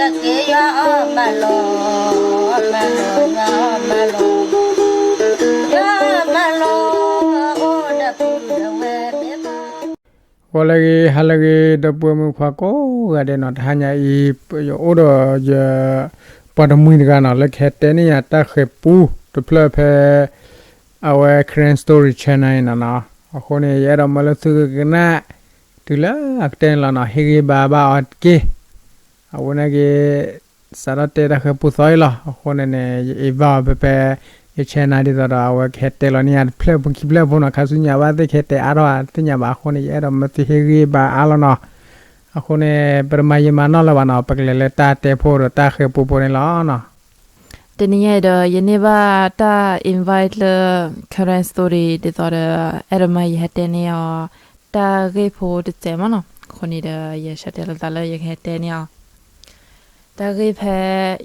က့ယွၤအီၣ်မးလီၤ, မးလီၤ, ယွၤအီၣ်မးလီၤ, ယွၤအီၣ်မးလီၤ, အိၣ်ဒီးပုၢ်ဒီးဝဲၢ် ဂီၤလၢအဂ့ၤ ဟါလၢအဂ့ၤ ဒီပုၢ်ဝဲၢ်မုၣ်ခွါကိးဂၤဒဲးနီၤ, တဟါညါအံၤ ယအိၣ်ဒီးယ ပှၤတမှံၤတဂၤနီၤ လၢကဟဲတဲန့ၢ်ယၤတၢ်ဃဲၤပူတဖျၢၣ်ဖဲ အဝဲ Karen Story Channel အံၤနီၤနီၤ, အဃိန့ၣ် ယအဲၣ်ဒိးမၢလၢသုကကနၣ် တုၤလၢအကတၢၢ်န့ၣ်လီၤနီၤ, ဟ့ၣ်ဂံၢ်ဘါဘၣ်အီၤတက့ၢ်. အဝဲန့ၣ်က့ၤ စးထီၣ်တဲတၢ်ဃဲၤပူသီအံၤလီၤ. အဃိန့ၣ်န့ၣ် ယ invite အီၤဖဲဖဲ ယ channel ဒ်သိးဒီး အဝဲကဟဲတဲလီၤန့ၢ်ယၤတဖျၢၣ် ပူခံဖျၢၣ်ဖိနီၤ, ခါဆူညါဘၣ်သ့ၣ်ကဟဲတဲအါထီၣ်သ့ၣ်ညါဘၣ်, အဃိန့ၣ် ယအဲၣ်ဒိးမၢသုဟ့ၣ်ဂံၢ်ဘါအါလီၤနီၤ. အဃိန့ၣ် ပတမၤယံာ်မၤနီၢ်လၢၤဘၣ်နီၤ, ပကလဲၤလၢတၢ်တဲဖိဒီးတၢ်ဃဲၤပူဖိန့ၣ်လီၤနီၤ. တနံၤညါအံၤဒီး ယန့ၢ်ဘၣ်တၢ် invite လၢ Karen Story ဒ်သိးဒီး အဲၣ်ဒိးမၢယဟဲတဲန့ၢ်အီၤ တၢ်ဂ့ၢ်ဖိတစဲးမ့ၢ်နီၤ, အဃိန့ၣ်ဒီး ယဆၢတဲာ်လီၤသးလၢယကဟဲတဲန့ၢ်အီၤ တၢ်ဂ့ၢ်ဖဲ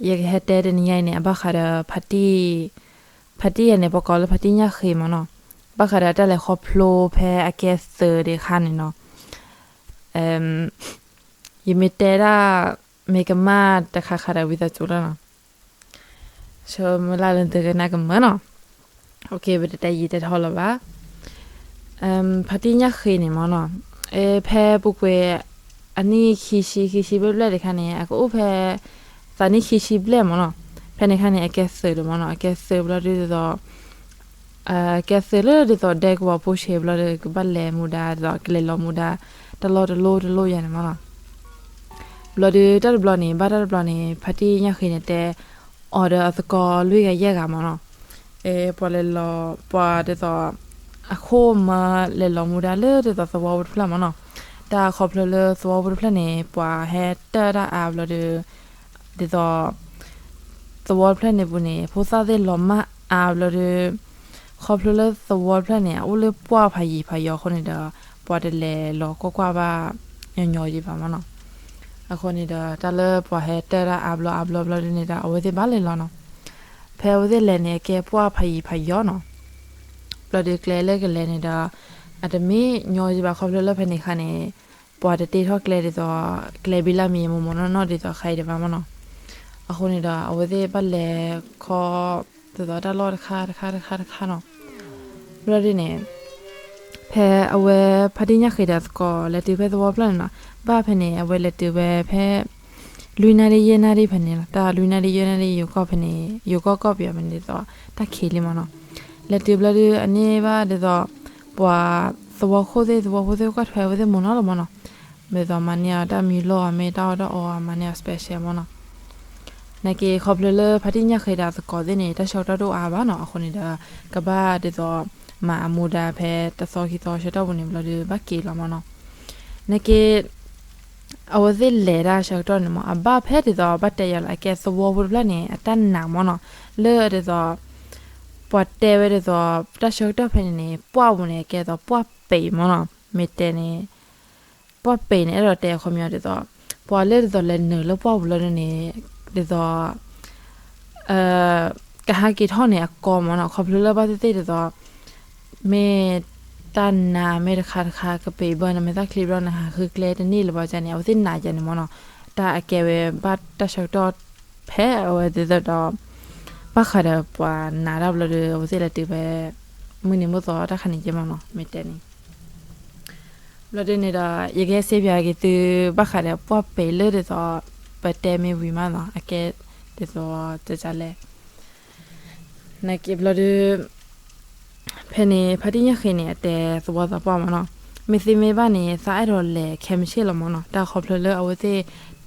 ယကဟဲတဲတနံၤညါအံၤန့ၣ် အဘၣ်ဃးဒီး ဖါတံၢ်, ဖါတံၢ်ယၤန့ၣ် ပကိးလၢဖါတံၢ်ညၣ်ဃ့မ့ၢ်နီၤ, ဘၣ်ဃးဒီးတၢ်လဲၤခီဖျိဖဲအကဲသုးဒံးအခါန့ၣ်နီၤ, ယမ့ၢ်တဲဒၣ် မ့ၢ်ကမၣ်တခါခါဒီးဝံသးစူၤလီၤနီၤ, ဆၢမုၢ်လၢ်လၢသုကနၣ်ကမၢနီၤ, ပတတဲယံာ်တဲထီလၢၤဘၣ်. ဖါတံၢ်ညၣ်ဃ့န့ၣ်မ့ၢ်နီၤ, ဖဲပူၤကွံာ် အနံၣ်ခံဆံ ခံဆံဘျဲၣ်ဘျဲၣ်တခါန့ၣ် အကအိၣ်ဖဲ သးနံၣ်ခံဆံဘျဲၣ်မ့ၢ်နီၤ, ဖဲန့ၣ်ခါန့ၣ် အကဲသုးဒံးမ့ၢ်နီၤ, အကဲသုးဘျီဒ်သိး ကဲသုးလၢဒ်သိးဒဲကဝီၤဖိဆံးဘျီဒီး ကဘၣ်လဲၤမူဒါဒ်သိး ကလဲၤလီၤမူဒါ တၢ်လီၢ်တလီၢ်တလီၢ်ယၤန့ၣ်မ့ၢ်နီၤ. ဘျီဒုးတၢ်တဘျီန့ၣ် ဘၣ်တၢ်တဘျီန့ၣ် ဖါတံၢ်ညၣ်ဃ့န့ၣ်တဲ အီၤဒီးအသကိးလွံၢ်ဂၤယဲၢ်ဂၤမ့ၢ်နီၤ, ပှၤလဲၤလီၤ ပှၤဒ်သိး အခိၣ်မၢလဲၤလီၤမူဒါလၢဒ်သိးသဝီဖိတဖျၢၣ်မ့ၢ်နီၤ, တၢ်ခီဖျိလၢသဝီဖိတဖျၢၣ်န့ၣ် ပှၤဟဲတၢၢ်တၢ်အါဘျီဒီး ဒ်သိး သဝီတဖျၢၣ်န့ၣ်ပူၤန့ၣ် ဖိသၣ်သ့ၣ်လီၤမၢ်အါဘျီဒီး ခီဖျိလၢသဝီတဖျၢၣ်န့ၣ် အအိၣ်လၢပှၢ်ဖးယံၤဖးယီၤအဃိန့ၣ်ဒီး ပှၤတလဲၤလီၤကွၢ်ကွၢ်ဘၣ်ညီညီယံၤဘၣ်မ့ၢ်နီၤ. အဃိန့ၣ်ဒီး တၢ်လၢပှၤဟဲတၢၢ်တၢ်အါဘျီအါဘျီဘျီဒ်န့ၣ်ဒီး အဝဲသ့ၣ်ဘၣ်လဲၤလီၤနီၤ. ဖဲအဝဲသ့ၣ်လဲၤန့ၣ် အကဲပှၢ်ဖးယံၤဖးယီၤနီၤ. ဘျီဒီးကျဲလၢကလဲၤန့ၣ်ဒီး အတမ့ၢ်ညီယံၤဘၣ် ခီဖျိလၢဖဲန့ၣ်အခါန့ၣ် ပှၤတတ့ထီၣ်ကျဲဒ်သိး ကျဲဘံလၢ်မံၤ မိၢ်မိၢ်နီၢ်နီၢ် ဒ်သိးခဲအံၤတဘၣ်မ့ၢ်နီၤ. အဃိန့ၣ်ဒီး အဝဲသ့ၣ်ဘၣ်လဲၤခီ ဒ်သိးတၢ်လီၢ်တခါတခါတခါတခါနီၤ. ဘျီဒ်န့ၣ် ဖဲအဝဲဖါတံၢ်ညၣ်ဃ့ဒီးအသကိး လဲၤတုၤဖဲသဝီဖျၢၣ်န့ၣ်နီၤ, ဘၣ်ဖဲန့ၣ် အဝဲလဲၤတုၤဝဲဖဲ လွံၢ်နၣ်ရံၣ်ယဲၢ်နၣ်ရံၣ်ဖဲန့ၣ်လီၤ. တၢ်လွံၢ်နၣ်ရံၣ်ယဲၢ်နၣ်ရံၣ် ယိၤကီၢ်ဖဲန့ၣ် ယိၤကီၢ်ကီၢ်ပယီၤဖဲန့ၣ်ဒ်သိး တၢ်ခံးလံမ့ၢ်နီၤ. လဲၤတုၤဘျီဒုး အန့ၢ်ဘၣ်ဒ်သိး ပှၤသဝီခိၣ်သ့ၣ် သဝီဖိသ့ၣ် ကွၢ်ထွဲဝဲသ့ၣ်မိၢ်နီၤလီၤမ့ၢ်နီၤ. ဒ်သိးမၤန့ၢ်အီၤတၢ်မံၤလိာ် မ့ၢ်တၢ်အီၣ်တၢ်အီ မၤန့ၢ်အီၤ special မ့ၢ်နီၤ. နာ်က့ ခီဖျိလၢဖါတံၢ်ညၣ်ဃ့ဒီးအသကိးသ့ၣ်န့ၣ် တၢ်ဆၢကတီၢ်တအိၣ်အါဘၣ်နီၤ. အဃိန့ၣ်ဒီး ကဘၣ်ဒ်သိး မၤအမူဒါဖဲတသီခံသီဆၢကတီၢ်ပူၤန့ၣ် ဘျီဒုး ဘၣ်က့ၤလီၤမ့ၢ်နီၤ. နာ်က့ အဝဲသ့ၣ်လဲၤတၢ်ဆၢကတီၢ်န့ၣ်မ့ၢ် အဘၣ်ဖဲဒ်သိး ဘၣ်တဲယၤလီၤ အကဲသဝီဖိတဖျၢၣ်န့ၣ် အတၢ်နာ်မ့ၢ်နီၤ. လၢဒ်သိး ပှၤတဲဝဲဒ်သိး တၢ်ဆၢကတီၢ်ဖဲန့ၣ်န့ၣ် ပှၢ်ပူၤန့ၣ် အကဲဒ်သိးပှၢ်ပံးမ့ၢ်နီၤ. မ့ၢ်တဲန့ၣ် ပှၢ်ပံးန့ၣ် အဲၣ်ဒိးတဲအခီပညီဒ်သိး ပှၤလၢဒ်သိးလဲၤနုာ်လၢပှၢ်ပူၤလၢန့ၣ် ဒ်သိး ကဟးက့ၤထီၣ်န့ၣ်အကီမ့ၢ်နီၤ. ခီဖျိလၢဘၣ်သ့ၣ်သ့ၣ်ဒ်သိး မ့ၢ်တၢ်နာ်မ့ၢ်တခါတခါ ကပံးဘၣ်န့ၣ် မ့ၢ်တၢ်ချံဘျီန့ၣ် ဟးဃုကျဲတန့ၢ်လၢၤဘၣ်န့ၣ် အဝဲသ့ၣ်နာ်ယၤန့ၣ်မ့ၢ်နီၤ. တၢ်အကဲဝဲဘၣ်တၢ်ဆၢကတီၢ်ဖဲအဝဲသ့ၣ်ဒီး ဘၣ်ဃးဒီးပှၤနာ်တၢ်ဘျီဒီး အဝဲသ့ၣ်လဲၤတုၤဖဲ မုၢ်နံၤမုၢ်သီတၢ်ခါန့ၣ်ကဲမ့ၢ်နီၤ မ့ၢ်တဲန့ၣ် ဘျီဒ်န့ၣ်ဒီး ယကဟဲစံးပၠးက့ၤသု ဘၣ်ဃးဒီးပှၢ်ပံးလၢဒ်သိး ပတဲမ့ၢ်ဝံၤမးနီၤ အကဲဒ်သိး တၢ်လဲၣ် နာ်က့ဘျီဒုး ဖဲန့ၣ် ဖါတံၢ်ညၣ်ဃ့န့ၣ် အတဲသဝီသးပှၢ်မ့ၢ်နီၤ မ့ၢ်သ့မ့ၢ်ဘၣ်န့ၣ် သးအဲၣ်ဒိးလဲၤခဲမုၢ်ဆ့ၣ်လီၤမ့ၢ်နီၤ တၢ်ခီဖျိလၢအဝဲသ့ၣ်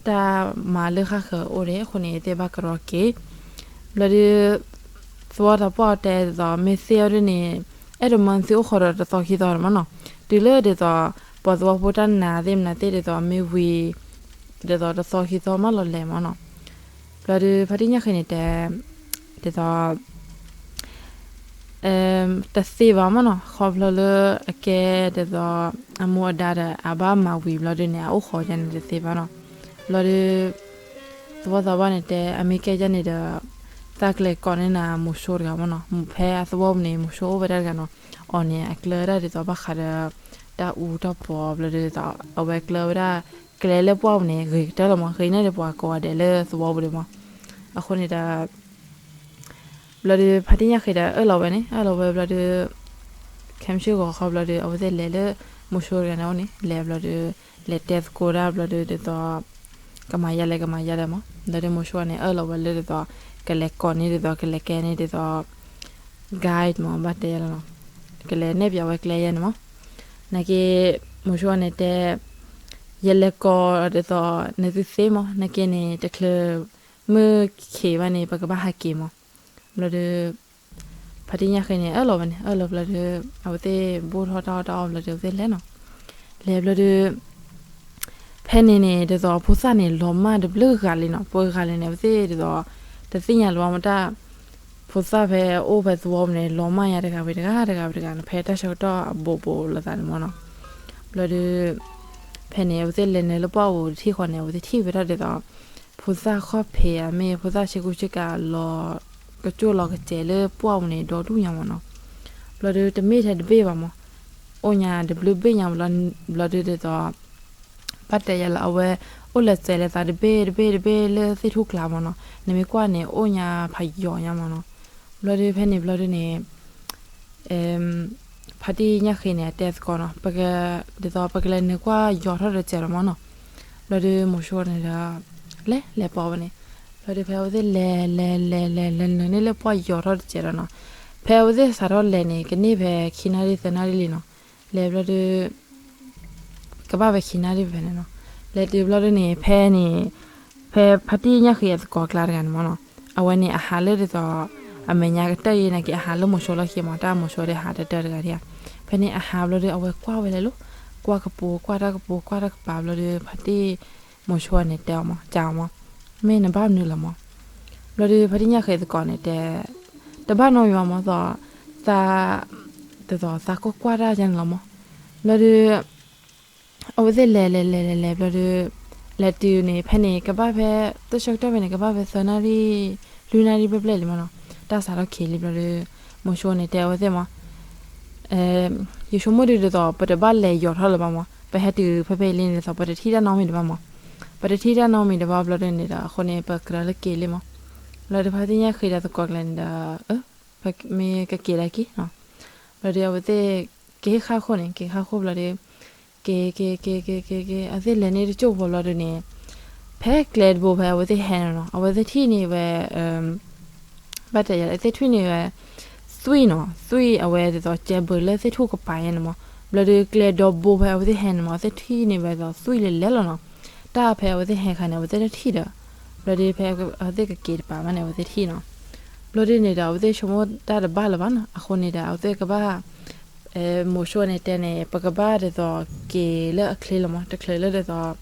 တၢ်မၤလၢဃၣ်ဃၢၤအိၣ်ဒံးအဃိန့ၣ် သ့ၣ်ဘၣ်ကရီက့ၤ ဘျီဒုး သဝီသးပှၢ်တဲဒ်သိး မ့ၢ်သ့အီၤဒ်န့ၣ် အဲၣ်ဒိးမၢသုအိၣ်ဃီဒီးတသီခံသီမ့ၢ်နီၤ တုၤလၢဒ်သိး ပှၤသဝီဖိတၢ်နာ်သ့ၣ်မနုၤသ့ၣ်ဒ်သိးမ့ၢ်ဝံၤ ဒ်သိးတသီခံသီမးလီၤလဲၤမ့ၢ်နီၤ ဘျီဒုး ဖါတံၢ်ညၣ်ဃ့န့ၣ်တဲ ဒ်သိး တသ့ဘၣ်မ့ၢ်နီၤ ခီဖျိလၢအကဲဒ်သိး အမူအဒါဒီး အဘၣ်မၤဝံၤဘျီဒုးန့ၣ် အအိၣ်ဃီယၤန့ၣ်တသ့ဘၣ်နီၤ ဘျီဒုး သဝီသးပှၢ်န့ၣ်တဲ အမ့ၢ်ကဲယၤန့ၣ်ဒီး သးကလဲၤကိးန့ၢ်နၤမိၤၡိတဂၤမ့ၢ်နီၤ ဖဲအသဝီပူၤန့ၣ် မိၤၡိအိၣ်ဝဲဒၣ်တဂၤနီၤ အီၤန့ၣ် အကျၢၤဝဲဒၣ်ဒ်သိးဘၣ်ဃးဒီး တၢ်အူတၢ်ပီၤဘျီဒုး အဝဲကျၢၤဝဲဒၣ် ကျဲလၢပှၢ်ပူၤန့ၣ် ဂ့ၤကတၢၢ်လီၤမး, ဂ့ၤန့ၢ်ဒီးပှၤကိးဂၤဒဲးလၢသဝီပူၤဒံးမး. အဃိန့ၣ်ဒီး ဘျီဒီး ဖါတံၢ်ညၣ်ဃ့ဒီးအၢၣ်လီၤဝဲန့ၣ် အၢၣ်လီၤဝဲဘျီဒီး ခဲမုၢ်ဆ့ၣ်ဂီၤခီဘျီဒီး အဝဲသ့ၣ်လဲၤလၢ မိၤၡူတဂၤန့ၣ်အအိၣ်န့ၣ် လဲၤဘျီဒီး လဲၤတဲသကိးတၢ်ဘျီဒီးဒ်သိး ကမၤယါလဲၣ် ကမၤယါလဲၣ်မး. ဘျီဒီးမိၤၡူန့ၣ် အၢၣ်လီၤဝဲလၢဒ်သိး ကလဲၤကိးန့ၢ်ဒ်သိး ကလဲၤကဲန့ၢ်ဒ်သိး guide မး ဘၣ်တဲယါလီၤနီၤ, ကလဲၤနဲၣ်ပၠးဝဲကျဲယါန့ၣ်မး. နာ်က့ မိၤၡူန့ၣ်တဲ ယလဲၤကိးဒ်သိး နသုသ့မး, နာ်က့န့ၣ် တချုးမုၢ်ခံးဘၣ်န့ၣ် ပကဘၣ်ဟးက့ၤမး. ဘျီဒီး ဖါတံၢ်ညၣ်ဃ့န့ၣ် အၢၣ်လီၤဝဲန့ၣ် အၢၣ်လီၤဘျီဒီး အဝဲသ့ၣ်ဘိၣ်ထီၣ်တၢ်အီၣ်တၢ်အီဘျီဒီး အဝဲသ့ၣ်လဲၤနီၤ. လဲၤဘျီဒီး ဖဲန့ၣ်န့ၣ် ဒ်သိးဖိသၣ်န့ၣ် လီၤမၢ်တဘျုးဂၤလံနီၤ, ပှဲၤဂၤလံန့ၣ် အဝဲသ့ၣ်ဒ်သိး တသ့ၣ်ညါလၢၤဘၣ်မးတၢ် ဖိသၣ်ဖဲအိၣ်ဖဲသဝီပူၤန့ၣ် လီၤမၢ်ယါတဂၤဝံၤတဂၤ တဂၤဝံၤတဂၤန့ၣ် ဖဲတၢ်ဆၢကတီၢ်အဘိးဘိးလိာ်သးန့ၣ်မးနီၤ. ဘျီဒီး ဖဲန့ၣ် အဝဲသ့ၣ်လဲၤနုာ်လၢပှၢ်ပူၤတထံၣ်ဃီန့ၣ် အဝဲသ့ၣ်ထံၣ်ဝဲဒၣ်ဒ်သိး ဖိသၣ်ခီၣ်ဖံးဧါ မ့ၢ်ဖိသၣ်ဆ့ကူဆ့ကၤလီၤ ကကၠိၣ်လီၤကစဲးလၢပှၢ်ပူၤန့ၣ် ဒီဒူၣ်ညါမးနီၤ. ဘျီဒီးတမ့ၢ်ထဲတဘ့ၣ်ဘၣ်မး, အိၣ်ညါတဘျုးဘ့ၣ်ညါမး, ဘျီဒီးဒ်သိး ဘၣ်တဲယါလၢအဝဲ အိၣ်လဲၤစဲးလဲၤသးတဘ့ၣ်တဘ့ၣ်တဘ့ၣ်လၢသ့ၣ်ထူၣ်ကျါမးနီၤ, နမ့ၢ်ကွၢ်န့ၣ် အိၣ်ညါဖးယီၤညါမးနီၤ. ဘျီဒီးဖဲန့ၣ်ဘျီဒီးန့ၣ် ဖါတံၢ်ညၣ်ဃ့န့ၣ် အတဲသကိးနီၤ, ဒ်သိးပကလဲၤနုာ်ကွၢ်ယီၤထီၣ်တစဲးလီၤမးနီၤ. ဘျီဒီးမိၤၡူန့ၣ်ဒီး လဲၤလဲၤပိာ်ဝဲန့ၣ်, ဘျီဒီးဖဲအဝဲသ့ၣ်လဲၤလဲၤလဲၤလဲၤလဲၤနုာ်န့ၢ်လၢပှၢ်ယီၤထီၣ်တစဲးလီၤနီၤ, ဖဲအဝဲသ့ၣ်စးထီၣ်လဲၤန့ၣ် ကန့ၢ်ဖဲခံနၣ်ရံၣ်သၢနၣ်ရံၣ်လံနီၤ. လဲၤဘျီဒီး ကဘၣ်ဖဲခံနၣ်ရံၣ်ဖဲန့ၣ်နီၤ. လဲၤတုၤဘျီဒီးန့ၣ် ဖဲန့ၣ် ဖဲဖါတံၢ်ညၣ်ဃ့အသကိးကျါတဂၤန့ၣ်မးနီၤ, အဝဲန့ၣ်အဟးလၢဒ်သိး အမဲာ်ညါကတၢၢ်ယဲနာ်က့ အဟးလၢမိၤၡူလီၢ်ခံမး, တၢ်မိၤၡူဒီးဟးတတၢၢ်တဂၤဒံးဧါ. ဖဲန့ၣ်အဟးဘျီဒီး အဝဲကွၢ်ဝဲလဲၤလီၤ, ကွၢ်ကပူၤ ကွၢ်တၢ်ကပူၤ ကွၢ်တၢ်ကပၤဘျီဒီး ဖါတံၢ်မိၤၡူန့ၣ်တဲအီၤမး, ကးအီၤမး, မ့ၢ်နဘၣ်မနုၤလီၤမး. ဘျီဒီးဖါတံၢ်ညၣ်ဃ့သကိးန့ၣ်တဲ တဘၣ်နီတမံၤဘၣ်မး, သး ဒ်သိးသးကွၢ်ကွၢ်တၢ်ယါန့ၣ်လီၤမး. ဘျီဒီး အဝဲသ့ၣ်လဲၤလဲၤလဲၤလဲၤလဲၤဘျီဒီး လဲၤတုၤန့ၣ် ဖဲန့ၣ် ကဘၣ်ဖဲ တၢ်ဆၢကတီၢ်ဖဲန့ၣ် ကဘၣ်ဖဲသၢနၣ်ရံၣ် လွံၢ်နၣ်ရံၣ်ဘျဲၣ်ဘျဲၣ်လံမးနီၤ, တၢ်စးထီၣ်ခံးလံဘျီဒီး မိၤၡူန့ၣ်တဲအဝဲသ့ၣ်မး ယဆိကမိၣ်ဒုးဒ်သိး ပတဘၣ်လဲၤယီၤထီၣ်လၢၤဘၣ်မး, ပဟဲတုၤဖဲဖဲအံၤလံန့ၣ်ဒ်သိး ပတထံၣ်တၢ်နီတမံၤတဘၣ်မး, ပတထံၣ်တၢ်နီတမံၤတဘၣ်ဘျီဒီးန့ၣ်ဒီး အဃိန့ၣ် ပကြၢးလၢက့ၤလံမး. ဘျီဒီးဖါတံၢ်ညၣ်ဃ့ဒီးသကိးကျါန့ၣ်ဒီး မ့ၢ်ကက့ၤဒၣ်က့ၤနီၤ. ဘျီဒီးအဝဲသ့ၣ်က့ၤဃၣ်ခိၣ်န့ၣ် က့ၤဃၣ်ခိၣ်ဘျီဒီး က့ၤက့ၤက့ၤက့ၤက့ၤက့ၤ အဝဲသ့ၣ်လဲၤန့ၢ်တကၠိၢ်ဖိဘျီဒီးန့ၣ် ဖဲကျဲတဘိဖဲအဝဲသ့ၣ်ဟဲန့ၣ်နီၤ အဝဲသ့ၣ်ထံၣ်န့ၢ်ဝဲ ဘၣ်တဲယၤ အဝဲသ့ၣ်ထံၣ်န့ၢ်ဝဲ သွံၣ်နီၤ, သွံၣ်အဝဲဒ်သိးကဲဘၢလၢသ့ၣ်ထူၣ်ကပၤယဲန့ၣ်မး. ဘျီဒီးကျဲဒီဘိဖဲအဝဲသ့ၣ်ဟဲန့ၣ်မး အဝဲသ့ၣ်ထံၣ်န့ၢ်ဝဲဒ်သိး သွံၣ်လဲၤလဲၤလီၤနီၤ. တၢ်ဖဲအဝဲသ့ၣ်ဟဲခါန့ၣ် အဝဲသ့ၣ်တထံၣ်ဒီး ဘျီဒီးဖဲအဝဲသ့ၣ်ကက့ၤတပၤဘၣ်န့ၣ် အဝဲသ့ၣ်ထံၣ်နီၤ. ဘျီဒီးန့ၣ်ဒီး အဝဲသ့ၣ်ဆိကမိၣ်တၢ်တဘၣ်လၢၤဘၣ်နီၤ. အဃိန့ၣ်ဒီး အဝဲသ့ၣ်ကဘၣ် မိၤၡူန့ၣ်တဲန့ၣ် ပကဘၣ်ဒ်သိးက့ၤလၢအချ့လီၤမး တချုးလၢဒ်သိး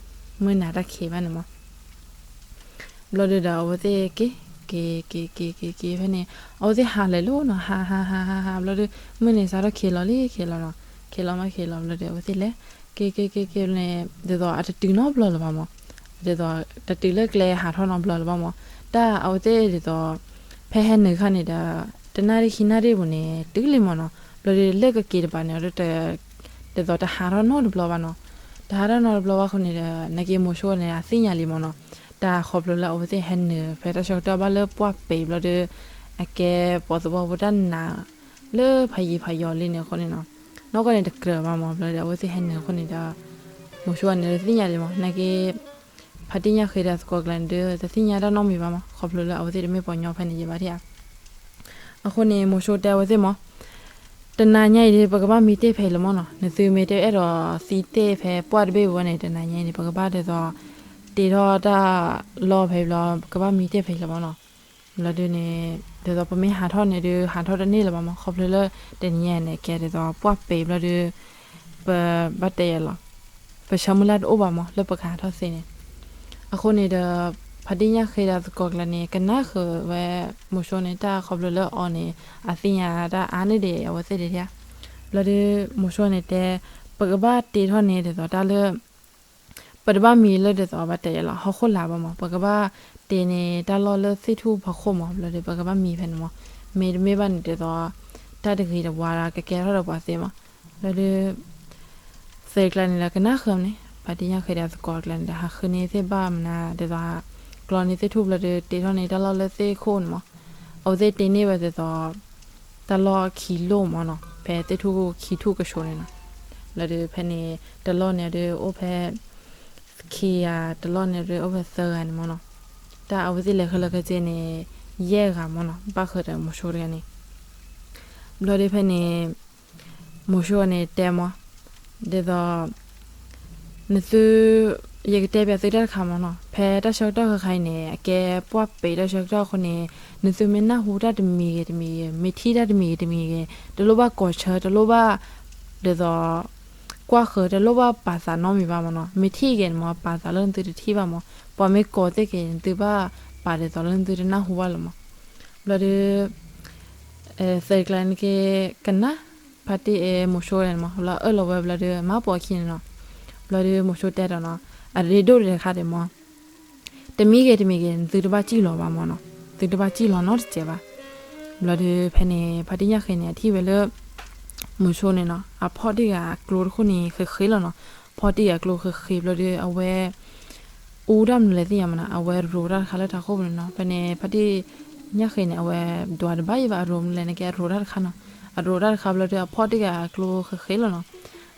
မုၢ်နၤတၢ်ခံးဘၣ်န့ၣ်မး. ဘျီဒီးဒီး အဝဲသ့ၣ်က့ၤ က့ၤက့ၤက့ၤက့ၤက့ၤဖဲန့ၣ် အဝဲသ့ၣ်ဟးလဲၤလီၤနီၤ. ဟးဟးဟးဟးဟးဘျီဒီး မုၢ်န့ၣ်စးထီၣ်ခံးလီၤလံ ခံးလီၤနီၤ. ခံးလီၤမးခံးလီၤဘျီဒီး အဝဲသ့ၣ်လဲၤ က့ၤက့ၤက့ၤက့ၤန့ၣ် ဒ်သိးအတတုၤနီတဘျီလၢၤဘၣ်မး. ဒ်သိး တတုၤလၢကျဲဟးထီၣ်နီတဘျီလၢၤဘၣ်မး. တၢ်အဝဲသ့ၣ်ဒ်သိး ဖဲဟဲနုာ်ခါန့ၣ်ဒီး တနၣ်ရံၣ်ခံနၣ်ရံၣ်ပူၤန့ၣ် တုၤလံမးနီၤ. ဘျီဒီးလၢကက့ၤတပၤန့ၣ် ဒ်သိးတဟးထီၣ်နီတဘျီဘၣ်နီၤ. တဟးထီၣ်နီတဘျီဘၣ်အဃိန့ၣ်ဒီး နာ်က့မိၤၡူန့ၣ် အသ့ၣ်ညါလံမးနီၤ. တၢ်ခီဖျိလၢအဝဲသ့ၣ်ဟဲနုာ်ဖဲတၢ်ဆၢကတီၢ်ဘၣ်လၢပှၢ်ပ့ၤဘျီဒီး အကဲပှၤသဝီဖိတၢ်နာ် လၢဖးယံၤဖးယီၤလံန့ၣ်အဃိန့ၣ်နီၤ. နီၢ်ကီၢ်န့ၣ်တကြၢးဘၣ်မး ဘျီဒီး အဝဲသ့ၣ်ဟဲနုာ်အဃိန့ၣ်ဒီး မိၤၡူန့ၣ်တသ့ၣ်ညါလံမး. နာ်က့ ဖါတံၢ်ညၣ်ဃ့ဒီးသကိးကျါန့ၣ်ဒီး တသ့ၣ်ညါတၢ်နီတမံၤဘၣ်မး ခီဖျိလၢအဝဲသ့ၣ်တမ့ၢ်ပှၤကညီဖဲန့ၣ်ယံၤဘၣ်ဧါ. အဃိန့ၣ် မိၤၡူတဲအဝဲသ့ၣ်မး တနၤညါအံၤဒီး ပကဘၣ်မံတ့ၢ်ဖဲအံၤလၢၤမးနီၤ. နသုမ့ၢ်တအဲၣ်ဒိးသံတ့ၢ်ဖဲပှၢ်တဘ့ၣ်ဝဲန့ၣ် တနၤညါအံၤန့ၣ် ပကဘၣ်ဒ်သိး တ့ထီၣ်တၢ်လီၢ်ဖဲအံၤဘျီ ပကဘၣ်မံတ့ၢ်ဖဲအံၤလၢၤမးနီၤ. ဘျီဒုန့ၣ် ဒ်သိးပမ့ၢ်ဟးထီၣ်န့ၣ်ဒီး ဟးထီၣ်တန့ၢ်လၢၤဘၣ်မး ခီဖျိလၢတနံၤညါန့ၣ် ကဲဒ်သိးပှၢ်ပ့ၤဘျီဒီး ပဘၣ်တဲယဲလီၤ ပဆၢမုၢ်လၢ်တအိၣ်ဘၣ်မး လၢပကဟးထီၣ်သ့န့ၣ်. အဃိန့ၣ်ဒီး ဖါတံၢ်ညၣ်ဃ့ဒီးသကိးကျါန့ၣ် ကနၣ်ဃုာ်ဝဲ မိၤၡူန့ၣ် တၢ်ခီဖျိလၢအီၤန့ၣ် အသ့ၣ်ညါတၢ်အါန့ၢ်ဒံးအဝဲသ့ၣ်ဒံးဧါ. ဘျီဒု မိၤၡူန့ၣ်တဲ ပကဘၣ်တ့ထီၣ်န့ၣ်ဒ်သိးတၢ်လၢ ပတဘၣ်မံလၢဒ်သိးဘၣ်တဲယဲလီၤ ဟီၣ်ခိၣ်လာ်ဘၣ်မး ပကဘၣ်တ့န့ၣ်တၢ်လီၢ်လၢသ့ၣ်ထူၣ်ဖီခိၣ်မး ဘျီဒီး ပကဘၣ်မံဖဲန့ၣ်မး မ့တမ့ၢ်ဘၣ်န့ၣ်ဒ်သိး တၢ်တဂ့ၤတဝါကကဲထီၣ်ဒီးပှၤသ့မး. ဘျီဒု သုးကျါန့ၣ်ဒီးကနၣ်ဃုာ်န့ၣ် ဖါတံၢ်ညၣ်ဃ့ဒီးအသကိးအကျါန့ၣ်ဒီး ဟးဃုန့ၢ်သ့ၣ်ဘၣ်မနုၤ ဒ်သိး ကျီန့ၢ်သ့ၣ်ထူၣ်ဘျီဒီး တ့ထီၣ်န့ၢ်တၢ်လီၢ်လၢသ့ၣ်ခိၣ်န့ၣ်မး, အဝဲသ့ၣ်တ့န့ၢ်ဝဲဒ်သိး တၢ်လီၢ်ခံလီၢ်မးနီၤ, ဖဲသ့ၣ်ထူၣ်ခံထူၣ်ကဆှီန့ၣ်နီၤ, ဘျီဒီးဖဲန့ၣ် တလီၢ်န့ၣ်ဒီးအိၣ်ဖဲ ခံဂၤ, တလီၢ်န့ၣ်ဒီးအိၣ်ဖဲသၢဂၤန့ၣ်မးနီၤ, တၢ်အဝဲသ့ၣ်လဲၤခဲလၢာ်ခဲဆ့န့ၣ် ယဲၢ်ဂၤမးနီၤ, ဘၣ်ဃုာ်ဒီးမိၤၡူတဂၤန့ၣ် ဘျီဒီးဖဲန့ၣ် မိၤၡူန့ၣ်တဲမး, ဒ်သိး နသု ယကတဲပျးသုတၢ်တခါမးနီၤ, ဖဲတၢ်ဆၢကတီၢ်ခဲခါအံၤန့ၣ် အကဲပှၢ်ပ့ၤတၢ်ဆၢကတီၢ်အဃိန့ၣ် နသုမ့ၢ်နၢ်ဟူတၢ်တမံၤဂ့ၤတမံၤဂ့ၤ, မ့ၢ်ထံၣ်တၢ်တမံၤဂ့ၤတမံၤဂ့ၤ တလိၣ်ဘၣ်ကိးဆၢ, တလိၣ်ဘၣ် ဒ်သိး ကွၢ်ဃုာ်, တလိၣ်ဘၣ်ပာ်သးနီတမံၤဘၣ်မးနီၤ, မ့ၢ်ထံၣ်ဂ့ၤန့ၣ်မး ပာ်သးလၢနသုတထံၣ်ဘၣ်မး, ပှၤမ့ၢ်ကိးသ့ၣ်က့ၤ နသုဘၣ်ပာ်ဒ်သိးလၢနသုတနၢ်ဟူဘၣ်လၢၤမး. ဘျီဒီး သၢကျါန့ၣ်က့ၤ ကနၣ် ဖါတံၢ်အဲ မိၤၡူန့ၣ်မး, ဘျီအၢၣ်လီၤဝဲဘျီဒီး မၤပိာ်အခံန့ၣ်နီၤ, ဘျီဒီးမိၤၡူတဲဒီးနီၤ, အရ့ဒိၣ်တခါဒံးမး, တမံၤဂ့ၤတမံၤဂ့ၤ နသုတဘၣ်စံၣ်လီၤဘၣ်မးနီၤ, သုတဘၣ်စံၣ်လီၤနီတစဲးဘၣ်. ဘျီဒီးဖဲန့ၣ် ဖါတံၢ်ညၣ်ဃ့န့ၣ် အထံၣ်ဝဲလၢ မိၤၡူန့ၣ်နီၤ အဖီၣ်တ့ၢ်ဂၤအကျိတခိၣ်န့ၣ် ဃ့ဃ့လီၤနီၤ, ဖီၣ်တ့ၢ်ဂၤအကျိဃ့ဃ့ဘျီဒီး အဝဲ အူတၢ်မနုၤလဲၣ်သ့ၣ်ညါမးနီၤ, အဝဲရိးတၢ်တခါလၢတၢ်ခိၣ်ပူၤန့ၣ်နီၤ, ဖဲန့ၣ် ဖါတံၢ်ညၣ်ဃ့န့ၣ် အဝဲဒွးတဘၣ်ယံၤဘၣ်, အရိးမနုၤလဲၣ်န့ၣ်က့ အရိးတၢ်တခါနီၤ, အရိးတၢ်တခါဘျီဒီး အဖီၣ်တ့ၢ်ဂၤအကျိဃ့ဃ့လီၤနီၤ.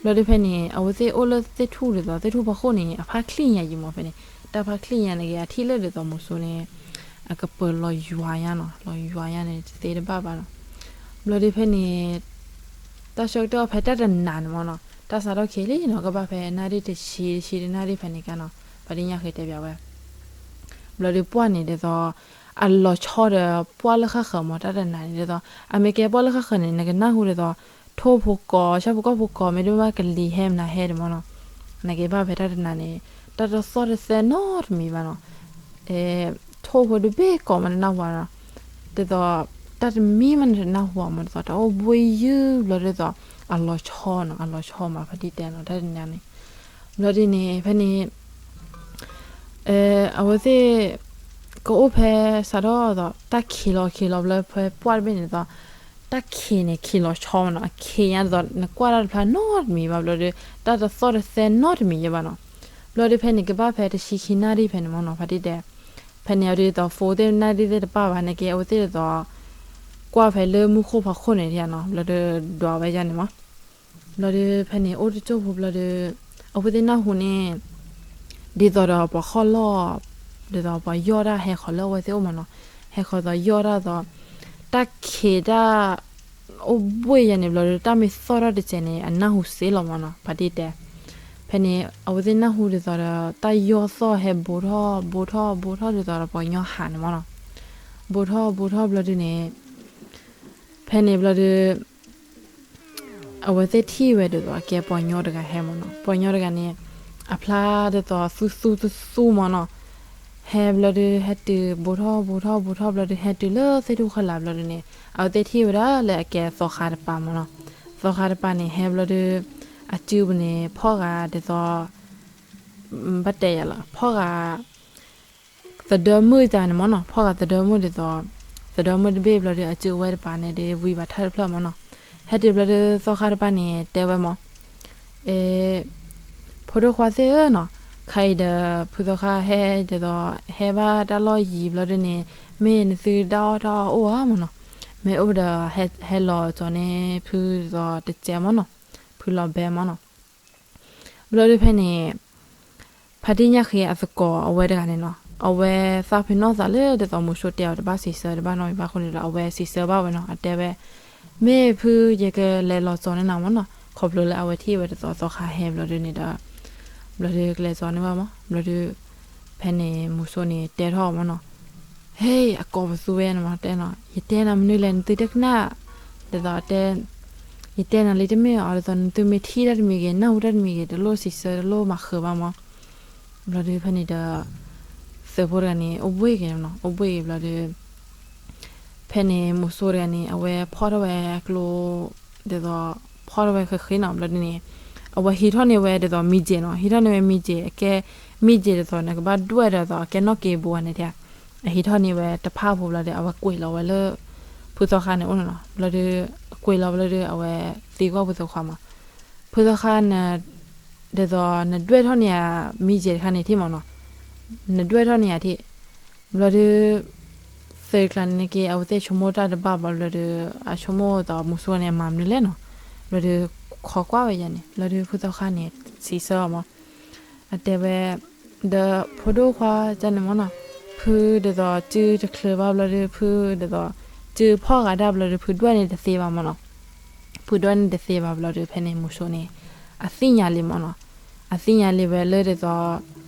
ဘျီဒီးဖဲန့ၣ် အဝဲသ့ၣ်အိၣ်လၢသ့ၣ်ထူၣ်ဒ်သိး သ့ၣ်ထူၣ်ဖီခိၣ်န့ၣ် အဖါချံညါယံၤမးဖဲန့ၣ်, တၢ်ဖါချံညါန့ၣ်က့ အထံၣ်လၢဒ်သိးမိၤၡူန့ၣ် အကပၢၤလီၤယွၤညါနီၤ, လီၤယွၤညါန့ၣ် တသ့တဘၣ်ဘၣ်နီၤ. ဘျီဒီးဖဲန့ၣ် တၢ်ဆၢကတီၢ်ဖဲတၢ်တနၤန့ၣ်မးနီၤ, တၢ်စးထီၣ်ခံးလံနီၤ, ကဘၣ်ဖဲနၣ်ရံၣ်တဆံ တဆံတနၣ်ရံၣ်ဖဲန့ၣ်ကါနီၤ, ဖါတံၢ်ညၣ်ဃ့တဲပျးဝဲ ဘျီဒီးပှၢ်န့ၣ်ဒ်သိး အလီၤဆီဒီးပှၢ်လၢဃၣ်ဃၢၤမး, တၢ်တနၤန့ၣ်ဒ်သိး အမ့ၢ်ကဲပှၢ်လၢဃၣ်ဃၢၤန့ၣ် နကနၢ်ဟူဒ်သိး ထိၣ်ဖိကိး ဆၣ်ဖိကီၢ်ဖိကိး မ့တမ့ၢ်ဘၣ်ကလံၤဟဲမနုၤဟဲဒံးမးနီၤ, နက့ဘၣ်ဖဲတၢ်တနၤန့ၣ် တၢ်တသီၣ်တသဲနီတမံၤဘၣ်နီၤ, ထိၣ်ဖိတဘ့ၣ်ကိးမးတနၢ်ဟူဘၣ်နီၤ, ဒ်သိး တၢ်တမံၤမးနတနၢ်ဟူဘၣ်မး, ဒ်သိးတၢ်အိၣ်ဘှံးယုၢ်ဘျီဒ်သိး အလီၤဆီနီၤ, အလီၤဆီမး ဖါတံၢ်တဲနီၤ, တၢ်တနၤန့ၣ် ဘျီဒ်န့ၣ် ဖဲန့ၣ် အဝဲသ့ၣ် ကအိၣ်ဖဲစးထီၣ်ဒ်သိး တၢ်ခံးလီၤခံးလီၤဘျီ ဖဲပှၢ်တဘ့ၣ်န့ၣ်ဒ်သိး တၢ်ခံးန့ၣ် ခံးလီၤဆီမးနီၤ, အခံးညါဒ်သိး နကွၢ်တၢ်တဖျါနီတမံၤဘၣ်ဘျီဒီး တၢ်တသီၣ်တသဲနီတမံၤယဲဘၣ်နီၤ. ဘျီဒီးဖဲန့ၣ် ကဘၣ်ဖဲတဆံခံနၣ်ရံၣ်ဖဲန့ၣ်မးနီၤ ဖါတံၢ်တဲ, ဖဲန့ၣ်အဝဲဒ်သိး ဖိသ့ၣ်နၣ်ရံၣ်သ့ၣ်တပၣ်ဘၣ်န့ၣ်က့ အဝဲသ့ၣ်ဒ်သိး ကွၢ်ဖဲလၢမူခိၣ်ဖီခိၣ်န့ၣ်ဒံးနီၤ ဘျီဒီး ဒွးဝဲယါန့ၣ်မး ဘျီဒီးဖဲန့ၣ် အိၣ်တစိၢ်ဖိဘျီဒီး အဝဲသ့ၣ်နၢ်ဟူန့ၣ် ဒ်သိးဒီးပှၤခီၣ်လီၢ် ဒ်သိးပှၤယီၢ်တၢ်ဟဲဃီၤလၢအဝဲသ့ၣ်အိၣ်မးနီၤ, ဟဲဃီၤဒ်သိးယီၢ်တၢ်ဒ်သိး တၢ်ခံးတၢ် အိၣ်ဘှံးယါန့ၣ်ဘျီဒီး တၢ်မ့ၢ်သီၣ်ထီၣ်တစဲးန့ၣ် အနၢ်ဟူစ့လီၤမးနီၤ ဖါတံၢ်တဲ. ဖဲန့ၣ် အဝဲသ့ၣ်နၢ်ဟူဒ်သိးဒီး တၢ်ယီၢ်သီၣ်ဟဲဘိးထီၣ် ဘိးထီၣ် ဘိးထီၣ်ဒ်သိးဒီးပှၤကညီဟးန့ၣ်မးနီၤ, ဘိးထီၣ် ဘိးထီၣ်ဘျီဒုန့ၣ် ဖဲန့ၣ်ဘျီဒီး အဝဲသ့ၣ်ထံၣ်ဝဲဒ်သိး အကဲပှၤကညီတဂၤဟဲမးနီၤ, ပှၤကညီတဂၤန့ၣ် အဖျါဒ်သိးသူသူသူသူမးနီၤ, ဟဲဘျီဒီး ဟဲတုၤ ဘိးထီၣ် ဘိးထီၣ် ဘိးထီၣ်ဘျီဒီး ဟဲတုၤလၢသ့ၣ်ထူၣ်ခီၣ်လာ်ဘျီဒုန့ၣ် အဝဲသ့ၣ်ထံၣ်ဝဲဒၣ်လၢအကဲသီခါတပၤမးနီၤ, သီခါတပၤန့ၣ် ဟဲဘျီဒီး အစုပူၤန့ၣ် ဖီၣ်ဂၤဒ်သိး ဘၣ်တဲယၤလီၤ ဖီၣ်ဂၤ သဒၢမုၣ်တၢ်န့ၣ်မးနီၤ, ဖီၣ်ဂၤသဒၢမုၣ်ဒ်သိး သဒၢမုၣ်တဘ့ၣ်ဘျီဒီး အစုဝဲတပၤန့ၣ်ဒီး ဝံၤဘၣ်ထၢၣ်တဖျၢၣ်မးနီၤ, ဟဲတုၤဘျီဒီး သီခါတပၤန့ၣ် တဲဝဲမး အဲ ဖိဒိၣ်ခွါသ့ၣ်ဧၢနီၤ, ခါအံၤဒီး ဖုသီခါဟဲဒ်သိး ဟဲဘၣ်တၢ်လီၢ်ယံၤဘျီဒုန့ၣ် မ့ၢ်နသုတၢ်အီၣ်တၢ်အီအိၣ်ဧါမးနီၤ, မ့ၢ်အိၣ်ဒီး ဟဲလီၤကၠီၤန့ၢ်ဖုဒ်သိးတစဲးမးနီၤ, ဖုလီၤဘဲမးနီၤ ဘျီဒုဖဲန့ၣ် ဖါတံၢ်ညၣ်ဃ့အသကိးအဝဲတဂၤန့ၣ်နီၤ, အဝဲသးပ့ၤနီၣ်သးလၢဒ်သိးမိၤၡူတဲအီၤတဘၣ်စံးဆၢတဘၣ်နီတမံၤဘၣ်အဃိန့ၣ်ဒီး အဝဲစံးဆၢဘၣ်ဝဲနီၤ, အတဲဝဲ မ့ၢ်ဖုယကလဲၤလီၤကၠီၤန့ၢ်နၤမးနီၤ, ခီဖျိလၢအဝဲထံၣ်ဝဲဒ်သိးသီခါဟဲဘျီဒုန့ၣ်ဒီး ဘျီဒုကလဲၤကၠီၤန့ၢ်ဘၣ်မး, ဘျီဒု ဖဲန့ၣ်မိၤၡူန့ၣ်တဲထီၣ်မးနီၤ, ဟဲ အကိးပသူဝဲန့ၣ်မး တဲနီၤ, ယတဲနၤမနုၤလဲၣ် နသုတကနၣ်, ဒ်သိးတဲ ယတဲနၤလံတမ့ၢ်အီၤ ဒ်သိးနသုမ့ၢ်ထံၣ်တၢ်တမံၤဂ့ၤ နၢ်ဟူတၢ်တမံၤဂ့ၤ တလိၣ်စံးဆၢ တလိၣ်မၤဃုာ်ဘၣ်မး, ဘျီဒုဖဲန့ၣ်ဒီး သုးဖိတဂၤန့ၣ် အိၣ်ဘှံးက့ၤနီၤ, အိၣ်ဘှံးက့ၤဘျီဒု ဖဲန့ၣ်မိၤၡူတဂၤန့ၣ် အဝဲဖီၣ်ထီၣ်ဝဲအကျိ ဒ်သိး ဖီၣ်ထီၣ်ဝဲဃ့ဃ့နီၤ, ဘျီဒုန့ၣ် အဝဲဟံးထီၣ်န့ၢ်ဝဲဒ်သိးမံၤကဲးနီၤ, ဟံးထီၣ်န့ၢ်ဝဲမံၤကဲး အကဲ မံၤကဲးဒ်သိးန့ၣ် ကဘၣ်ဒွဲၣ်ဒ်သိး အကဲနီၣ်က့ၤဘိန့ၣ်ဧါ, အဟံးထီၣ်န့ၢ်ဝဲတဖၣ်ဖိဘျီဒု အဝဲကွံာ်လီၤဝဲလၢ ဖုသီခါန့ၣ်အိၣ်န့ၣ်နီၤ, ဘျီဒု ကွံာ်လီၤဘျီဒု အဝဲသံကွၢ်ဖုသီခါမး, ဖုသီခါန ဒ်သိးနဒွဲၣ်ထီၣ်န့ၢ်ယၤ မံကဲတခါန့ၣ်ထံၣ်မၢ်နီၤ, နဒွဲၣ်ထီၣ်န့ၢ်ယၤထံၣ်. ဘျီဒီး သုးကျါန့ၣ်က့ အဝဲသ့ၣ်ဆိကမိၣ်တၢ်တဘၣ်ဘၣ်ဘျီဒီး အဆိကမိၣ်သိးမုဆိန့ၣ် အမၤမနုၤလဲၣ်နီၤ. ဘျီဒီး ခိးကွၢ်ဝဲယၤန့ၣ် ဘျီဒီးဖုသီခါန့ၣ် စံးဆၢအီၤမၢ်, အတဲဝဲ ဒီးဖိဒိၣ်ခွါန့ၣ်မၢ်နီၤ, ဖုဒ်သိးစုတချုးဘၣ်ဘျီဒီး ဖုဒ်သိး စုဖီၣ်ဂၤဒၣ်ဘျီဒီး ဖုဒွဲၣ်န့ၣ်တသ့ဘၣ်မၢ်နီၤ. ဖုဒွဲၣ်န့ၣ်တသ့ဘၣ်ဘျီဒီး ဖဲန့ၣ်မုဆိန့ၣ် အသ့ၣ်ညါလံမၢ်နီၤ. အသ့ၣ်ညါလံဝဲလၢဒ်သိး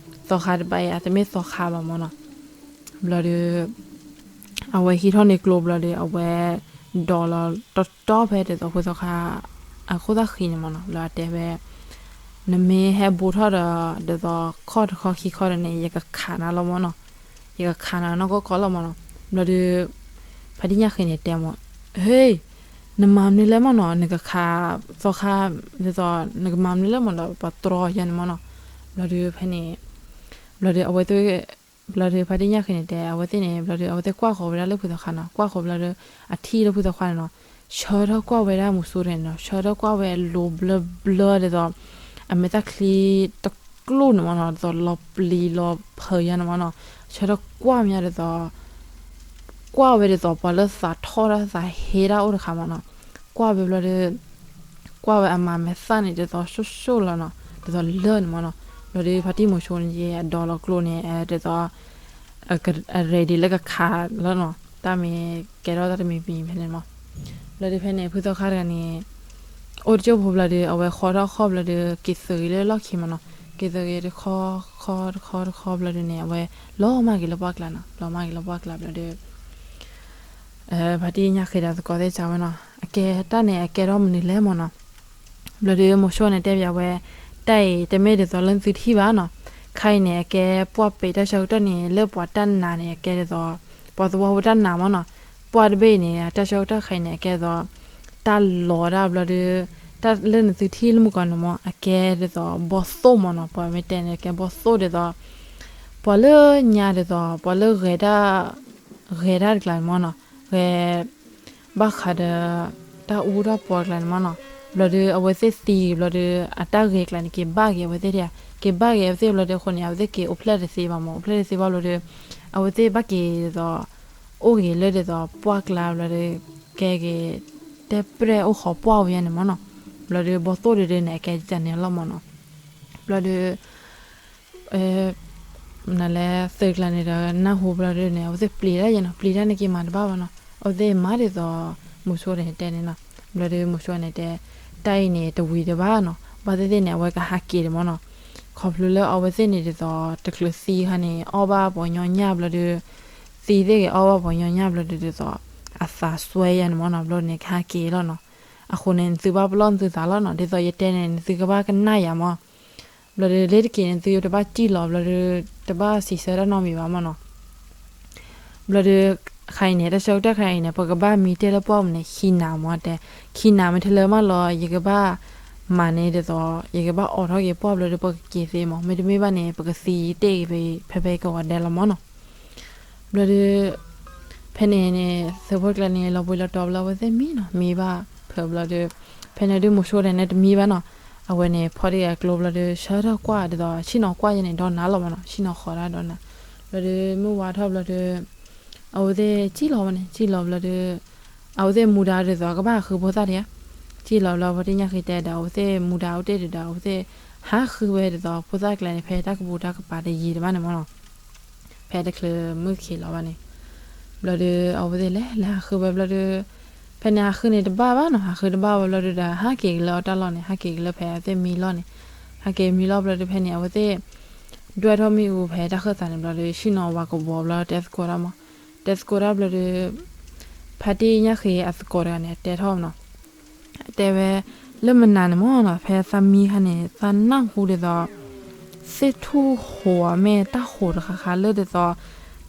သီခါတဘၣ်အံၤ အတမ့ၢ်သီခါဘၣ်မၢ်နီၤ. ဘျီဒီး အဝဲဟံးထီၣ်န့ၢ်ကျိဘျီဒီး အဝဲဒီးလီၤတီတီဖဲဒ်သိးဖုသီခါ အခိၣ်သၣ်ဃံန့ၣ်မၢ်နီၤ. ဘျီအတဲဝဲ နမ့ၢ်ဟဲဘူးထီၣ်ဒီး ဒ်သိးခီၣ်တခီခံခီဒီးန့ၣ် ယကခးနၤလီၤမၢ်နီၤ. ယကခးနၤနီၢ်ကီၢ်ကီၢ်လီၤမၢ်နီၤ. ဘျီဒီး ဖါတံၢ်ညၣ်ဃ့န့ၣ်တဲမၢ်, ဟ့ နမၤမနုၤလဲၣ်မၢ်နီၤ, နကခးသီခါ ဒ်သိး နကမၤမနုၤလဲၣ်မၢ်နီၤ, ပှၤတြီယၤန့ၣ်မၢ်နီၤ. ဘျီဒီးဖဲန့ၣ် ဘျီဒီးအဝဲသ့ၣ် ဘျီဒီးဖါတံၢ်ညၣ်ဃ့န့ၣ်တဲ အဝဲသ့ၣ်န့ၣ် ဘျီဒီး အဝဲသ့ၣ်ကွၢ်ဃီၤဝဲဒၣ်လၢဖုသီခါနီၤ, ကွၢ်ဃီၤဘျီဒီး အထံၣ်လၢဖုသီခါန့ၣ်နီၤ, ဆၢထၢၣ်ကွၢ်ဝဲဒၣ်မုဆိတဂၤန့ၣ်နီၤ, ဆၢထၢၣ်ကွၢ်ဝဲအလိၤဘျၢဘျၢဒ်သိး အမဲာ်သၣ်ချံတကျိၣ်န့ၣ်မၢ်နီၤ, ဒ်သိးလီၤပျံၤလီၤဖုးယၤန့ၣ်မၢ်နီၤ, ဆၢထၢၣ်ကွၢ်မးဒ်သိး ကွၢ်ဝဲဒ်သိးပှၤလၢသးထီၣ်တၢ်သးဟ့တၢ်အိၣ်တခါမၢ်နီၤ, ကွၢ်ဝဲဘျီဒီး ကွၢ်ဝဲအမၤမဲာ်သၣ်န့ၣ် ဒ်သိးဆိၣ်ဆိၣ်လီၤနီၤ, ဒ်သိးလၢာ်န့ၣ်မၢ်နီၤ. ဘျီဒီးဖါတံၢ်မုဆိန့ၣ် အဒိးလီၤကျိန့ၣ် ဒ်သိး အ ready လၢကခးလီၤနီၤ, တၢ်မ့ၢ်ကဲထီၣ်တၢ်တမံၤမံၤဖဲန့ၣ်မၢ်. ဘျီဒီးဖဲန့ၣ် ဖုသီခါတဂၤန့ၣ် အိၣ်တကၠိၢ်ဖိဘျီဒီး အဝဲဃီထီၣ်ဃီဘျီဒီး က့ၤသုးက့ၤလၢလီၢ်ခံမၢ်နီၤ, က့ၤသုးက့ၤတခီ တခီတခီတခီဘျီဒီးန့ၣ် အဝဲလီၤမၢ်က့ၤလၢပှၢ်ကျါနီၤ, လီၤမၢ်က့ၤလၢပှၢ်ကျါဘျီဒီး ဖါတံၢ်ညၣ်ဃ့ဒီးသကိးသ့ၣ်စံးဝဲနီၤ, အကဲတၢ်န့ၣ် အကဲထီၣ်မနုၤလဲၣ်မၢ်နီၤ. ဘျီဒီးမိၤၡိန့ၣ်တဲဘၣ်ဝဲ, တၢ်အံၤတမ့ၢ်ဒ်သိးလၢနသုထံၣ်ဘၣ်နီၤ, ခါအံၤန့ၣ် အကဲပှၢ်ပ့းတၢ်ဆၢကတီၢ်န့ၣ် လၢပှၤတၢ်နာ်န့ၣ် အကဲဒ်သိး ပှၤသဝီဖိတၢ်နာ်မၢ်နီၤ. ပှၢ်တဘ့ၣ်အံၤန့ၣ် တၢ်ဆၢကတီၢ်ခါအံၤန့ၣ် အကဲဒ်သိး တၢ်လီၤဒၣ်ဘျီဒီး တၢ်လၢနသုထံၣ်လၢမုၢ်ကီၢ်န့ၣ်မၢ် အကဲဒ်သိးဘီၣ်သိၣ်မၢ်နီၤ, ပှၤမ့ၢ်တဲန့ၣ် အကဲဘီၣ်သိၣ်ဒ်သိး ပှၤလၢညါဒ်သိး ပှၤလၢဂဲၤတၢ် ဂဲၤတၢ်တကျါန့ၣ်မၢ်နီၤ, ဂဲၤ ဘၣ်ဃးဒီး တၢ်အူတၢ်ပီၤတကျါန့ၣ်မၢ်နီၤ. ဘျီဒီး အဝဲသ့ၣ်သံဘျီဒီး အတၢ်ဂဲၤကျါန့ၣ် က့ၤဘၣ်က့ၤအဝဲသ့ၣ်ဒၣ်, က့ၤဘၣ်က့ၤအဝဲသ့ၣ်ဘျီဒီးအဃိန့ၣ် အဝဲသ့ၣ်က့ၤအိၣ်ဖျဲၣ်တသ့ဘၣ်မၢ်, အိၣ်ဖျဲၣ်တသ့ဘၣ်ဘျီဒီး အဝဲသ့ၣ်ဘၣ်က့ၤဒ်သိး အိၣ်ဂ့ၤလၢဒ်သိးပှၢ်ကျါဘျီဒီး ကဲက့ၤ တဲပြဲၢ်အိၣ်ဃီၤပှၢ်ဝဲယါန့ၣ်မၢ်နီၤ. ဘျီဒီး ဘီၣ်သိၣ်ဒ်န့ၣ် အကဲဒ်န့ၣ်လီၤမၢ်နီၤ. ဘျီဒီး နလဲၤသုးကျါန့ၣ်ဒီး နၢ်ဟူဘျီဒီးန့ၣ် အဝဲသ့ၣ်ပျံၤတၢ်ယါနီၤ, ပျံၤတၢ်န့ၣ်က့ၤမၤတဘၣ်ဘၣ်နီၤ, အဝဲသ့ၣ်မၤဒ်သိး မိၤဆိန့ၣ်တဲန့ၣ်နီၤ. ဘျီဒီးမိၤဆိန့ၣ်တဲ တၢ်အံၤန့ၣ်တဝံၤတဘၣ်နီၤ, ဘၣ်သ့ၣ်သ့ၣ်န့ၣ် အဝဲကဟးက့ၤဒံးမၢ်နီၤ. ခီဖျိလၢအဝဲသ့ၣ်န့ၣ်ဒ်သိး တချုးသံခါန့ၣ် အီၣ်ဘၣ်ပှၤညီညၣ်ဘျီဒီး သံသ့ၣ်ဂ့ၤအီၣ်ဘၣ်ပှၤညီညၣ်ဘျီဒီးဒ်သိး အသးစွဲယါန့ၣ်မၢ်နီၤ, ဘျီန့ၣ်ကဟးက့ၤလီၤနီၤ. အဃိန့ၣ် နသုဘၣ်ပလီၢ်နသုသးလီၤနီၤ, ဒ်သိးယတဲန့ၣ် နသုကဘၣ်ကနၣ်ယါမၢ်. ဘျီဒီးလ့ၤတက့ၤန့ၣ် သုတဘၣ်စံၣ်လီၤဘျီဒီး တဘၣ်စံးဆၢတၢ်နီတမံၤဘၣ်မၢ်နီၤ. ဘျီဒီး ခါအံၤန့ၣ် တၢ်ဆၢကတီၢ်ခါအံၤန့ၣ် ပကဘၣ်မံတ့ၢ်လၢပှၢ်ပူၤန့ၣ် ခံနၤမၢ်တဲ, ခံနၤမ့ၢ်ထဲလၢမၢ်လီၤ ယကဘၣ်မၤန့ၣ်ဒ်သိး ယကဘၣ်အိးထီၣ်က့ၤပှၢ်ဘျီဒီး ပကက့ၤသ့မၢ်, မ့တမ့ၢ်ဘၣ်န့ၣ် ပကသံတ့ၢ်က့ၤဖဲ ဖဲ ဖဲကဝီၤဒဲးလီၤမၢ်နီၤ. ဘျီဒီး ဖဲန့ၣ်န့ၣ် သုးဖိကျါန့ၣ် လီၤဘှံးလီၤတီၤဘျီအဝဲသ့ၣ်မံနီၤ, မံဘၣ်ဖဲဘျီဒီး ဖဲန့ၣ်ဒုးမိၤဆိဒဲးန့ၣ်တမံဘၣ်နီၤ, အဝဲန့ၣ် ဖီၣ်တ့ၢ်အကျိဘျီဒီး ဆၢထၢၣ်ကွၢ်ဒ်သိး ဆ့ၣ်နီၤကွၢ်ယဲန့ၣ် ဒီနၤလီၤမၢ်နီၤ, ဆ့ၣ်နီၤဃီၤဒၣ်ဒီနၤ. ဘျီဒီး မုၢ်ဝါထီၣ်ဘျီဒီး အဝဲသ့ၣ်စံၣ်လီၤဝဲန့ၣ် စံၣ်လီၤဘျီဒီး အဝဲသ့ၣ်မူဒါဒ်သိး ကဘၣ်ဟးဃုဖိသၣ်ဒံးဧါ, စံၣ်လီၤဘျီ ဖါတံၢ်ညၣ်ဃ့တဲဒီး အဝဲသ့ၣ်မူဒါအိၣ်တ့ၢ်ဒံးဒီး အဝဲသ့ၣ်ဟးဃုဝဲဒ်သိး ဖိသၣ်ကျဲန့ၣ် ဖဲတၢ်ကပူၤတၢ်ကပၤတယံာ်တဘၣ်န့ၣ်မၢ်နီၤ, ဖဲတချုးမုၢ်ခံးလီၤဘၣ်န့ၣ်. ဘျီဒီး အဝဲသ့ၣ်လဲၤလဲၤဟးဃုဝဲဘျီဒီး ဖဲန့ၣ်ဟးဃုန့ၣ်တဘၣ်ဘၣ်နီၤ, ဟးဃုတဘၣ်ဝဲဘျီဒီး ဟးက့ၤက့ၤလၢအတၢ်လီၢ်န့ၣ် ဟးက့ၤက့ၤလၢဖဲအဝဲသ့ၣ်မံလီၢ်န့ၣ်, ဟးက့ၤမံလီၢ်ဘျီဒီး ဖဲန့ၣ် အဝဲသ့ၣ် ဒွဲၣ်ထီၣ်မ့ၣ်အူဖဲတၢ်ဃၢၤသးန့ၣ်ဘျီဒီး ဆ့ၣ်နီၤဝါကဝီၤဘျီ တဲသကိးတၢ်မး, တဲသကိးတၢ်ဘျီဒီး ဖါတံၢ်ညၣ်ဃ့အသကိးတဂၤန့ၣ် အတဲထီၣ်နီၤ, တဲဝဲ လၢမနုၤန့ၣ်မၢ်နီၤ ဖဲသးမံခါန့ၣ် သးနၢ်ဟူဒ်သိး သ့ၣ်ထူၣ်ဟိးမ့ၢ်တၢ်ဟိးတခါခါလၢဒ်သိး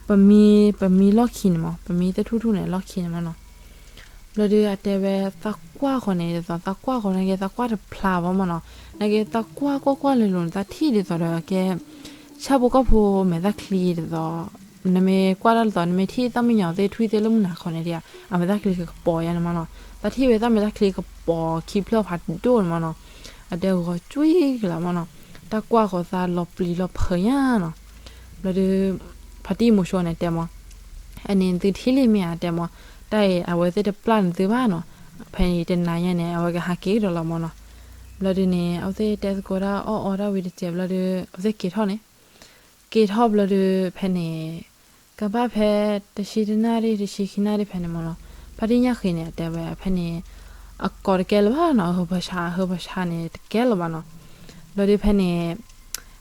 ပမံ ပမံလီၢ်ခံန့ၣ်မၢ်, ပမံသ့ၣ်ထူၣ်ထူၣ်န့ၣ် လီၢ်ခံန့ၣ်မၢ်နီၤ. ဘျီဒီးအတဲဝဲ သးကွၢ်ဃီန့ၣ်ဒ်သိး သးကွၢ်ဃီန့ၣ်က့ သးကွၢ်တဖျါဘၣ်မၢ်နီၤ, နာ်က့သးကွၢ်ကွၢ်ကွၢ်လၢလိၤန့ၣ် သးထံၣ်ဒ်သိးဒီးကဲ ဆၣ်ဖိကီၢ်ဖိမဲာ်သၣ်ချံဒ်သိး နမ့ၢ်ကွၢ်တၢ်ဒ်သိး နမ့ၢ်ထံၣ်သၣ်မံယီၤသ့ၣ်ထွံၣ်သ့ၣ်လၢမုၢ်နၤခီန့ၣ်ဒံးဧါ, အမဲာ်သၣ်ချံကကပီၤယါန့ၣ်မၢ်နီၤ, သးထံၣ်ဝဲသၣ်မဲာ်သၣ်ချံကပီၤခံဖျၢၣ်ဖးဒိၣ်န့ၣ်မၢ်နီၤ, အတဲဂီၤကွံကလးမၢ်နီၤ. တၢ်ကွၢ်ဃီၤသးလီၤပျံၤလီၤဖုးညါနီၤ. ဘျီဒီး ဖါတံၢ်မိၤၡူန့ၣ်တဲမး, အန့ၣ်သုထံၣ်လံမ့ၢ်ဧါတဲမး, တၢ်အံၤအဝဲသ့ၣ်တပျၢ်နသုဘၣ်နီၤ, ဖဲအံၤတနၤညါန့ၣ် အဝဲကဟးက့ၤကဒီးလီၤမးနီၤ. ဘျီဒီးန့ၣ် အဝဲသ့ၣ်တဲသကိးတၢ်အီၣ်အီတၢ်ဝံၤတစဲးဘျီဒီး အဝဲသ့ၣ်က့ၤထီၣ်န့ၣ် က့ၤထီၣ်ဘျီဒီး ဖဲန့ၣ် ကဘၣ်ဖဲတဆံတနၣ်ရံၣ် တဆံခံနၣ်ရံၣ်ဖဲန့ၣ်မးနီၤ, ဖါတံၢ်ညၣ်ဃ့န့ၣ် အတဲဝဲဖဲန့ၣ် အကိးတကဲလၢၤဘၣ်နီၤ, အဟၢဖၢဆါ အဟၢဖၢဆါန့ၣ် တကဲလၢၤဘၣ်နီၤ. ဘျီဒီးဖဲန့ၣ်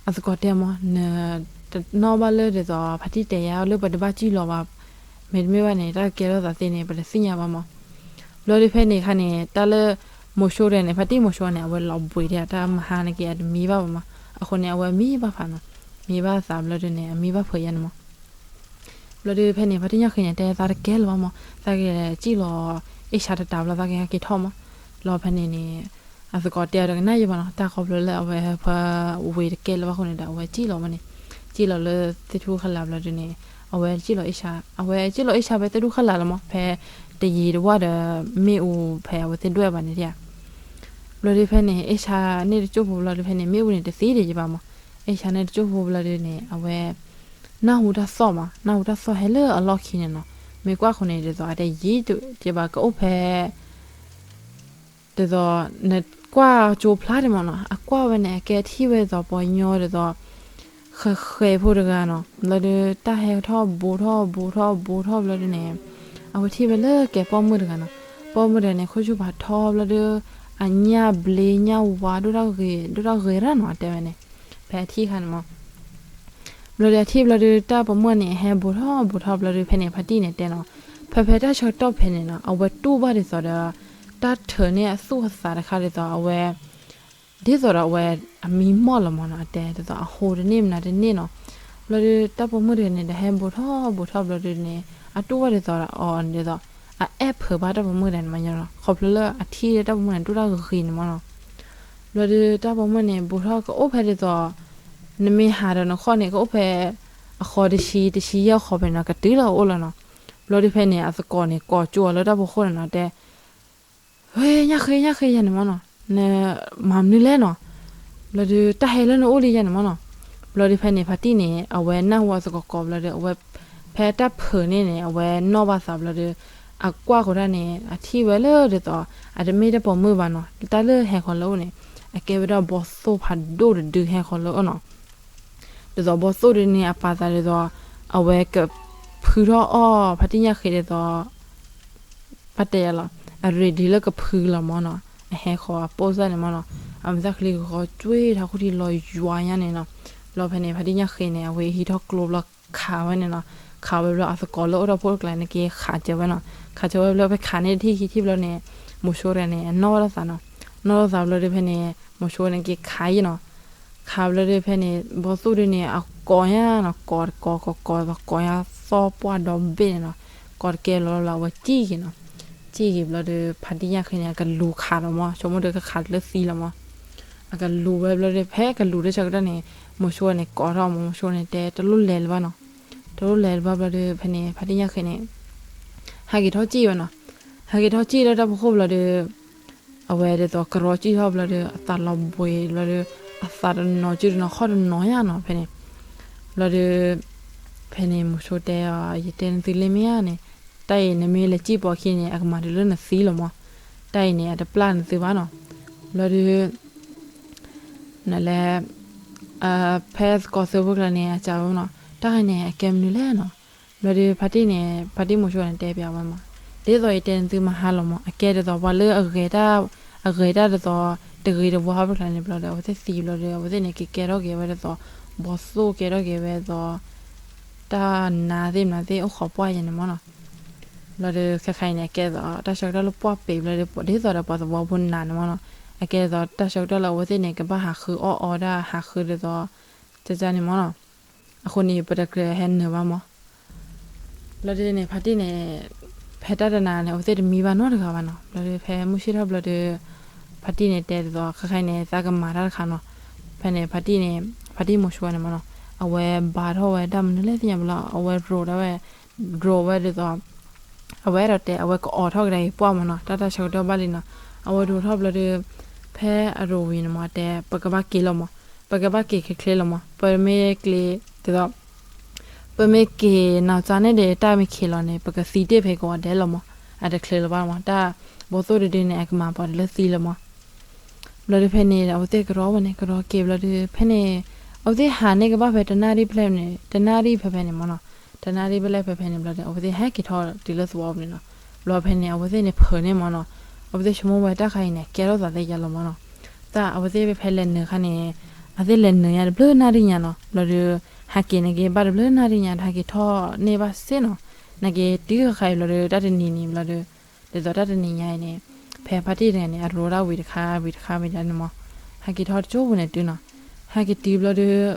အသကိးတဲမး နတနီၣ်ဘၣ်လၢဒ်သိး ဖါတံၢ်တဲယၤလၢပတဘၣ်စံၣ်လီၤဘၣ်, မ့တမ့ၢ်ဘၣ်န့ၣ် တၢ်ကကဲထီၣ်သးသ့န့ၣ် ပတသ့ၣ်ညါဘၣ်မး. ဘျီဒီးဖဲန့ၣ်ခါန့ၣ် တၢ်လၢ မိၤၡူဒဲးန့ၣ် ဖါတံၢ်မိၤၡူန့ၣ် အဝဲလီၤဘှံးဒဲး တၢ်မဟါန့ၣ်က့ၤ အတမံဘၣ်ဘၣ်မး, အဃိန့ၣ် အဝဲမံဘၣ်ဖးနီၤ, မံဘၣ်သးဘျီဒီးန့ၣ် အမံဘၣ်ဖုးယါန့ၣ်မး. ဘျီဒီးဖဲန့ၣ် ဖါတံၢ်ညၣ်ဃ့န့ၣ် တဲသးတကဲလၢၤဘၣ်မး, သးက့ၤစံၣ်လီၤ အ့ၣ်ဆါတတးဘျီ သးက့ၤဟဲက့ၤထီၣ်မး. လီၤဖဲန့ၣ်န့ၣ် အသကိးတဲအီၤတကနၣ်ယံၤဘၣ်နီၤ, တၢ်ဃီဖျိလၢအဝဲဖဲဝ့ၤတကဲလၢၤဘၣ်အဃိန့ၣ်ဒီး အဝဲစံၣ်လီၤဝဲန့ၣ်, စံၣ်လီၤလၢသ့ၣ်ထူၣ်ခီၣ်လာ်ဘျီဒီးန့ၣ် အဝဲစံၣ်လီၤအ့ၣ်ဆါ, အဝဲစံၣ်လီၤအ့ၣ်ဆါဖဲသ့ၣ်ထူၣ်ခီၣ်လာ်လီၤမး, ဖဲတယံၤတဝၢ်ဒီး မ့ၣ်အူဖဲအဝဲသ့ၣ်ဒွဲၣ်ဘၣ်န့ၣ်ဒၣ်. ဘျီဒီးဖဲန့ၣ် အ့ၣ်ဆါန့ၣ်တကၠိၢ်ဖိဘျီဒီးဖဲန့ၣ် မ့ၣ်အူန့ၣ်တသံဒံးယံၤဘၣ်မး, အ့ၣ်ဆါန့ၣ်တကၠိၢ်ဖိဘျီဒီးန့ၣ် အဝဲ နၢ်ဟူတၢ်သီၣ်မး, နၢ်ဟူတၢ်သီၣ်ဟဲလၢအလီၢ်ခံန့ၣ်နီၤ, မ့ၢ်ကွၢ်ဃီန့ၣ် ဒ်သိးအတဲယံၤတဘၣ်ကအိၣ်ဖဲ ဒ်သိး နကွၢ်ကၠိဖျါဒံးမးနီၤ, အကွၢ်ဝဲန့ၣ် အကဲထံၣ်ဝဲဒ်သိးပှၤကညီဒ်သိး ဃဲၤဃဲၤဖိတဂၤနီၤ, ဘျီဒီးတၢ်ဟဲထီၣ်ဘူးထီၣ်ဘူးထီၣ်ဘူးထီၣ်ဘျီဒီးန့ၣ် အဝဲထံၣ်ဝဲလၢကဲပိာ်မုၣ်တဂၤနီၤ, ပိာ်မုၣ်တဂၤန့ၣ် ခိၣ်ဆူၣ်ဖးထီဘျီဒီး အညၣ်ဘျ့ညၣ်ဝါဒိၣ်တၢ်ဂ့ၤ ဒိၣ်တၢ်ဂ့ၤရၣ်နီၤ တဲဝဲန့ၣ်, ဖဲအထံၣ်ခါန့ၣ်မး ဘျီဒီးအထံၣ်ဘျီဒီး တၢ်ပိာ်မုၣ်န့ၣ် အဟဲဘူးထီၣ်ဘူးထီၣ်ဘျီဒီး ဖဲန့ၣ် ဖါတံၢ်န့ၣ်တဲနီၤ, ဖဲဖဲတၢ်ဆၢကတီၢ်ဖဲန့ၣ်နီၤ အဝဲတူၢ်ဘၣ်ဒ်သိးဒီး တၢ်ထုးန့ၢ်အသူၣ်အသးတခါဒ်သိးအဝဲ ဒ်သိးဒီးအဝဲ အမံမီၢ်လီၤမးနီၤ, အတဲဒ်သိးအဟိတန့ၢ်မနုၤတန့ၢ်နီၤ. ဘျီဒီးတၢ်ပိာ်မုၣ်တဂၤန့ၣ် ဒီးဟဲဘူးထီၣ်ဘူးထီၣ်ဘျီဒီးန့ၣ် အတူၢ်ဘၣ်ဒ်သိးဒီးအီၤန့ၣ်ဒ်သိး အအဲၣ်ဖုးဘၣ်တၢ်ပိာ်မုၣ်တဂၤန့ၣ်မးနီၤ, ခီဖျိလၢအထံၣ်လၢတၢ်ပိာ်မုၣ်န့ၣ် ဒိၣ်တၢ်ဂ့ၤန့ၣ်မးနီၤ. ဘျီဒီးတၢ်ပိာ်မုၣ်န့ၣ် ဘူးထီၣ်ကအိၣ်ဖဲဒ်သိး နမ့ၢ်ဟးဒီးနခီၣ်န့ၣ် ကအိၣ်ဖဲ အဃီတဆံ တဆံယဲၢ်ဃီဖဲန့ၣ်နီၤ ကတုၤလီၤအိၣ်လီၤနီၤ. ဘျီဒီးဖဲန့ၣ် အသကိးန့ၣ် ကိးကၠိအီၤလၢတၢ်ဖီခိၣ်န့ၣ်နီၤ တဲ ဟဲ ညၣ်ဃ့ ညၣ်ဃ့ ယၤန့ၣ်မးနီၤ, နမၤမနုၤလဲၣ်နီၤ. ဘျီဒီးတၢ်ဟဲလၢနအိၣ်လံယၤန့ၣ်မးနီၤ. ဘျီဒီးဖဲန့ၣ် ဖါတံၢ်န့ၣ် အဝဲနၢ်ဟူအသကိးကိးဘျီဒီး အဝဲ ဖဲတၢ်ဖုးန့ၣ်န့ၣ် အဝဲနီၣ်ဘၣ်သးဘျီဒီး အကွၢ်ဃီဒၣ်န့ၣ် အထံၣ်ဝဲလၢဒ်သိး အတမ့ၢ်တၢ်ပိာ်မုၣ်ဘၣ်နီၤ, တၢ်လၢဟဲဃီၤလၢအအိၣ်န့ၣ် အကဲဝဲဒၣ်ဘီသိၣ်ဖးဒိၣ်တဒုဟဲဃီၤလၢအအိၣ်နီၤ. ဒ်သိးဘီသိၣ်ဒုန့ၣ် အပာ်သးဒ်သိး အဝဲကဖုထီၣ်အီၣ် ဖါတံၢ်ညၣ်ဃ့ဒ်သိး ဘၣ်တဲယၤလီၤ, အ ready လၢကဖုလီၤမးနီၤ, အဟဲဃီၤအပိၢ်စၢ်န့ၣ်မးနီၤ, အမ့ၢ်သၣ်ချံကဃီကွံာ်ထးခိၣ်ထံလီၤယွၤညါန့ၣ်နီၤ. ဘျီဖဲန့ၣ် ဖါတံၢ်ညၣ်ဃ့န့ၣ် အဝဲဟံးထီၣ်ကျိဘျီခးဝဲန့ၣ်နီၤ, ခးဝဲဘျီအသကိးလၢအိၣ်ဒီးဖိတကျါန့ၣ်က့ၤခးစၢၤဝဲနီၤ, ခးစၢၤဝဲဘျီဖဲခးန့ၢ်တထံၣ်ခံထံၣ်ဘျီန့ၣ် မိၤဆိတဂၤန့ၣ် အနီၣ်ဝဲဒၣ်သးနီၤ, နီၣ်ထီၣ်သးဘျီဒီးဖဲန့ၣ် မိၤဆိန့ၣ်က့ၤခးအံၤနီၤ, ခးဘျီဒီးဖဲန့ၣ် ဘီသိၣ်ဒုန့ၣ် အကိးညါနီၤ, ကိးတကိးကိးကိးသကိးညါ သီၣ်ပှၢ်ဒီဘ့ၣ်န့ၣ်နီၤ, ကိးတကဲလီၤလီၤ အဝဲစံၣ်က့ၤနီၤ, စံၣ်က့ၤဘျီဒီး ဖါတံၢ်ညၣ်ဃ့န့ၣ် အကလူၤခးလီၤမး, ဆိကမိၣ်ဒီးကခးလၢသံလီၤမး, အကလူၤဝဲဘျီဒီး ဖဲကလူၤတဆၢကတီၢ်န့ၣ် မိၤဆိန့ၣ် ကိးထီၣ်မး, မိၤဆိန့ၣ်တဲ တလိၣ်လဲၤလၢၤဘၣ်နီၤ, တလိၣ်လဲၤလၢၤဘၣ်ဘျီဒီး ဖဲန့ၣ် ဖါတံၢ်ညၣ်ဃ့န့ၣ် ဟဲက့ၤထီၣ်စံၣ်ဝဲနီၤ, ဟဲက့ၤထီၣ်စံၣ်လၢတၢ်ဖီခိၣ်ဘျီဒီး အဝဲဒ်သိးကရီစံၣ်ထီၣ်ဘျီဒီး အသးလီၤဘှံးဘျီဒီး အသးတနီၤစုတနီၤခီၣ်တနီၤညါနီၤ ဖဲန့ၣ်, ဘျီဒီး ဖဲန့ၣ် မိၤဆိတဲအီၤ ယတဲနသုလၢမ့ၢ်ဧါန့ၣ်, တၢ်အံၤနမ့ၢ်လဲၤစံၣ်ပိာ်ခံန့ၣ် အကမၤတုၤလၢနသံလီၤမး, တၢ်အံၤန့ၣ် အတပျၢ်နသုဘၣ်နီၤ, ဘျီဒီး နလဲၤ ဖဲသကိးသၢဖိကျါန့ၣ် အစံးဝဲနီၤ, တၢ်ဂ့ၢ်န့ၣ် အကဲမနုၤလဲၣ်နီၤ, ဘျီဒီးဖါတံၢ်န့ၣ် ဖါတံၢ်မိၤဆိန့ၣ်တဲပျးဝဲမး, ဒ်သိးယတဲနသုမဟါလီၤမး, အကဲဒ်သိးပှၤလၢအဂဲၤတၢ် အဂဲၤတၢ်ဒ်သိး တဂ့ၤတဝါဟီၣ်ဖိကျါန့ၣ် ဘျီဒီး အဝဲသ့ၣ်သံဘျီဒီး အဝဲသ့ၣ်န့ၣ် ကကဲထီၣ်က့ၤဝဲဒ်သိး ဘီသိၣ်ကဲထီၣ်က့ၤဝဲဒ်သိး တၢ်နါသ့ၣ်မနုၤသ့ၣ်အိၣ်ဃီၤပှၢ်ယဲန့ၣ်မးနီၤ, ဘျီဒီးခဲခါအံၤန့ၣ် အကဲဒ်သိး တၢ်ဆၢကတီၢ်လၢပှၢ်ပ့ၤဘျီဒီး ဒ်သိးဒီးပှၤသဝီဖိနၤန့ၣ်မးနီၤ, အကဲဒ်သိးတၢ်ဆၢကတီၢ်လၢအဝဲသ့ၣ်န့ၣ် ကဘၣ်ဟးဃုအီၣ်အီဒၣ် ဟးဃုဒ်သိး ကကန့ၣ်မးနီၤ, အဃိန့ၣ် ပတကြၢးဟဲနုာ်ဘၣ်မး ဘျီဒီးန့ၣ် ဖါတံၢ်န့ၣ် ဖဲတၢ်တနၤန့ၣ် အဝဲသ့ၣ်တမံဘၣ်နီတဂၤဘၣ်နီၤ, ဘျီဒီးဖဲမုၢ်ဆ့ၣ်ထီၣ်ဘျီဒီး ဖါတံၢ်န့ၣ်တဲဒ်သိး ခဲခါအံၤန့ၣ် သးကမၤတၢ်တခါနီၤ, ဖဲန့ၣ် ဖါတံၢ်န့ၣ် ဖါတံၢ်မိၤဆိန့ၣ်မးနီၤ, အဝဲဘါထီၣ်ဝဲတၢ်မနုၤလဲၣ်သ့ၣ်ညါဘၣ်လီၤ, အဝဲရိးဒၣ်ဝဲ ရိးဝဲဒ်သိး အဝဲအဲၣ်ဒိးတဲ အဝဲကအိးထီၣ်ကဒါအံၤပှၢ်မးနီၤ, တၢ်တၢ်ဆၢကတီၢ်ဘၣ်လံနီၤ, အဝဲရိးထီၣ်ဘျီဒီး ဖဲအရိးဝံၤန့ၣ်မး တဲ ပကဘၣ်က့ၤလီၤမး, ပကဘၣ်က့ၤချ့ချ့လီၤမး, ပမ့ၢ်က့ၤ ဒ်သိး ပမ့ၢ်က့ၤနီၢ်ကၠါန့ၣ်ဒီး တၢ်မ့ၢ်ခံးလီၤန့ၣ် ပကသံတ့ၢ်ဖဲကဝီၤဒဲးလီၤမး, အတချ့လၢၤဘၣ်မး, တၢ်ဘိသိၣ်တဒုန့ၣ် အကမၤပှၤတလၢသံလၢၤမး. ဘျီဒုးဖဲန့ၣ် အဝဲသ့ၣ်ကရီဝဲန့ၣ် ကရီက့ၤဘျီဒုး ဖဲန့ၣ် အဝဲသ့ၣ်ဟးန့ၢ်ကဘၣ်ဖဲတနၣ်ရံၣ်ဖဲန့ၣ် တနၣ်ရံၣ်ဖဲဖဲန့ၣ်မးနီၤ, တနၣ်ရံၣ်ဖဲလဲၣ်ဖဲဖဲန့ၣ် ဘျီဒုး အဝဲသ့ၣ်ဟဲက့ၤထီၣ်တုၤလၢသဝီပူၤန့ၣ်နီၤ. ဘျီဖဲန့ၣ် အဝဲသ့ၣ်န့ၣ်ဖုးန့ၣ်မးနီၤ, အဝဲသ့ၣ်ဆိကမိၣ်ဝဲတၢ်ခါအံၤန့ၣ် ကဲထီၣ်သးသ့ယါလီၤမးနီၤ. တၢ်အဝဲသ့ၣ်ဖဲလဲၤနုာ်ခါန့ၣ် အဝဲသ့ၣ်လဲၤနုာ်ညါတဘျုးနၣ်ရံၣ်ညါနီၤ, ဘျီဒုး ဟးက့ၤန့ၣ်က့ၤဘၣ်တဘျုးနၣ်ရံၣ်ညါ ဟးက့ၤထီၣ်န့ၢ်ဘၣ်စ့ၢ်နီၤ, နာ်က့ၤတုၤဃီအံၤဘျီဒုး တၢ်တနံၤန့ၣ်ဘျီဒုး ဒ်သိးတၢ်တနံၤညါအံၤန့ၣ် ဖဲဖါတံၢ်တဂၤန့ၣ် အရိဒၣ်ဝံၤတခါ ဝံၤတခါဝံၤဒၣ်န့ၣ်မး, ဟဲက့ၤထီၣ်တကၠိပူၤန့ၣ်တုၤနီၤ, ဟဲက့ၤတုၤဘျီဒုး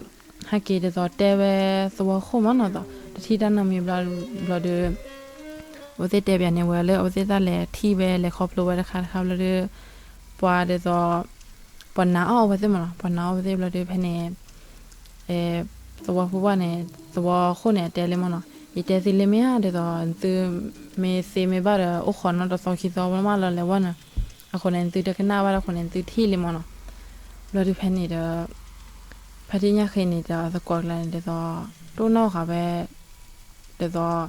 ဟဲက့ၤဒ်သိးတဲဝဲသဝီခိၣ်မးနီၤ, တထံၣ်တၢ်နီတမံၤဘျီဒုး အဝဲသ့ၣ်တဲပၠးန့ၢ်ဝဲလၢ အဝဲသ့ၣ်တၢ်လဲၤထံၣ်ဝဲ လဲၤခီဖျိဝဲတခါတခါဘျီဒုး ပှၤဒ်သိး ပှၤနာ်အီၤအဝဲသ့ၣ်မးနီၤ, ပှၤနာ်အီၤအဝဲသ့ၣ်ဘျီဒုးဖဲန့ၣ် သဝီဖိဘၣ်န့ၣ် သဝီခိၣ်န့ၣ် အတဲလံမးနီၤ, ယတဲသ့လံမ့ၢ်ဧါ, ဒ်သိးသုမ့ၢ်သ့မ့ၢ်ဘၣ်ဒီး အိၣ်ခိးနီတသီခံသီမးလီၤလဲၤဝဲန့ၣ်, အဃိန့ၣ်သုတကနၣ်ဘၣ်ဒီး အဃိန့ၣ်သုထံၣ်လံမးနီၤ. ဘျီဒုးဖဲန့ၣ်ဒီး ဖါတံၢ်ညၣ်ဃ့န့ၣ်ဒီး သကိးကျါန့ၣ် ဒ်သိး တိၢ်နီၣ်ဃာ်ဝဲ ဒ်သိး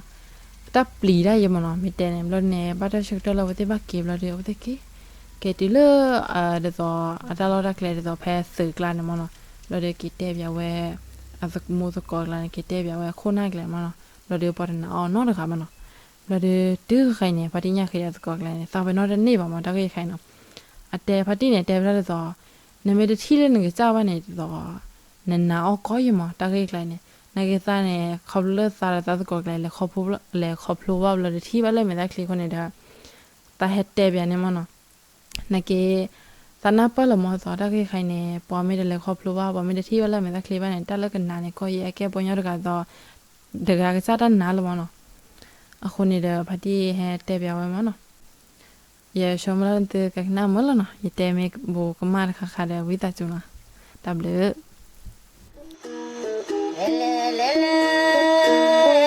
တၢ်ပျံၤတၢ်ယဲမးနီၤ, မ့ၢ်တဲန့ၣ် ဘျီဒုးန့ၣ် ဘၣ်တၢ်ဆၢကတီၢ်လၢအဝဲသ့ၣ်ဘၣ်က့ၤဘျီဒုး အဝဲသ့ၣ်က့ၤ က့ၤတုၤလၢ ဒ်သိး အတၢ်လီၢ်တၢ်ကျဲ ဒ်သိးဖဲသုးကျါန့ၣ်မးနီၤ, ဘျီဒုးက့ၤတဲပၠးဝဲ အသကိးသကိးကျါန့ၣ် က့ၤတဲပၠးဝဲအခိၣ်နၢ်ကျဲမးနီၤ, ဘျီဒုးပှၤတနာ်အီၤနီတဂၤမးနီၤ. ဘျီဒုးတုၤဃီအံၤန့ၣ် ဖါတံၢ်ညၣ်ဃ့ဒီးသကိးကျါန့ၣ် သးပ့ၤနီၣ်တန့ၢ်ဘၣ်မး တၢ်ဂ့ၢ်တခါအံၤနီၤ. အတဲဖါတံၢ်န့ၣ် တဲဝဲဒၣ်ဒ်သိး နမ့ၢ်တထံၣ်လၢနကစၢ်ဘၣ်န့ၣ် ဒ်သိး နနာ်အီၤကီယဲမး တၢ်ဂ့ၢ်တခါအံၤန့ၣ်, နာ်က့ၤသးန့ၣ် ခီဖျိလၢသးဒီးသးသကိးကျါ လဲၤခီဖျိဘၣ်ဘျီဒုး ထံၣ်ဘၣ်လၢမဲာ်သၣ်ချံအဃိန့ၣ်ဒီး သးဟဲတဲပၠးန့ၢ်မးနီၤ. နာ်က့ၤ သးနၢ်ပၢၢ်လီၤမးဒ်သိး တၢ်ဂ့ၢ်တခါအံၤန့ၣ် ပှၤမ့ၢ်တလဲၤခီဖျိဘၣ် ပှၤမ့ၢ်တထံၣ်ဘၣ်လၢမဲာ်သၣ်ချံဘၣ်န့ၣ် တၢ်လၢကနာ်န့ၣ် ကီယဲအကဲပှၤကညီတဂၤဒ်သိး တဂၤကစၢ်တၢ်နာ်လီၤမးနီၤ. အဃိန့ၣ်ဒီး ဖါတံၢ်ဟဲတဲပၠးဝဲမးနီၤ. ယဆၢမုၢ်လၢ်သုကကနၣ်မုာ်လီၤနီၤ, ယတဲမ့ၢ်ဘူးကမၣ်တခါခါဒီး ဝံသးစူၤနီၤ. တၢ်ဘျုး လၢ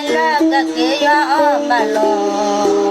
ကက့ၤယွၤအီၣ်ဘၣ်လီၤ.